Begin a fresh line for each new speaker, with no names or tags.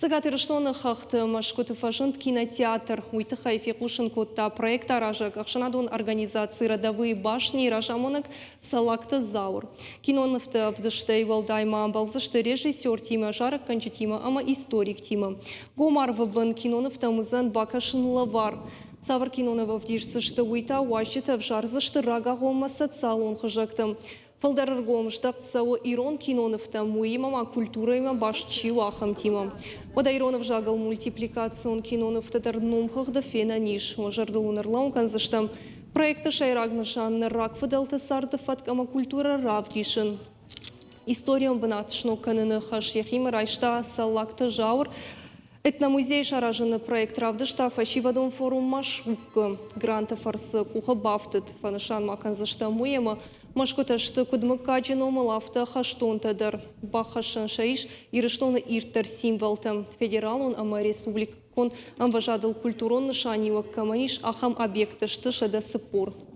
Цӕгат Ирыстоны хӕхты Мӕскуыты фӕзынд кинотеатр. Уый тыххӕй фехъусын кодта проектаразӕг ӕхсӕнадон организаци «Родовые башни» разамонӕг Цӕллагты Зауыр. Кинонывты ӕвдыстӕй уӕлдай ма ӕмбӕлдзысты режиссертимӕ, зарӕггӕнджытимӕ ӕмӕ историктимӕ. Гом арвы бын кинонывтӕм уыдзӕн бакӕсын лӕвар. Цавӕр киноныв ӕвдисдзысты, уый та уазджытӕ ӕвзардзысты рагагъоммӕ социалон хызӕгты. Фылдӕр ӕргом здӕхт цӕуы ирон кинонывтӕм, уыимӕ ма культурӕимӕ баст чи у, ахӕмтимӕ. Уӕдӕ ирон ӕвзагыл мультипликацион кинонывтӕ дӕр номхыгъды фенӕн ис. Уӕ зӕрдыл уын ӕрлӕууын кӕндзыстӕм, проекты сӕйраг нысан нӕ рагфыдӕлты царды фӕтк ӕмӕ культурӕ равдисын. Историон бынат сног кӕныны хӕс йӕхимӕ райста Цӕллагты Зауыр. Этномузей саразыны проект равдыста фӕсивӕдон форум Машуккы. Гранты фӕрцы къухы бафтыд. Фӕнысан ма кӕндзыстӕм уый, ӕмӕ Мӕскуытӕ сты куыд мыггаджы номыл, афтӕ хӕстонтӕ дӕр. Баххӕссӕн сӕ ис Ирыстоны ирддӕр символтӕ, федералон ӕмӕ республикон ӕмвӕзадыл культурон нысаниуӕг кӕмӕн ис, ахӕм объекттӕ сты 140.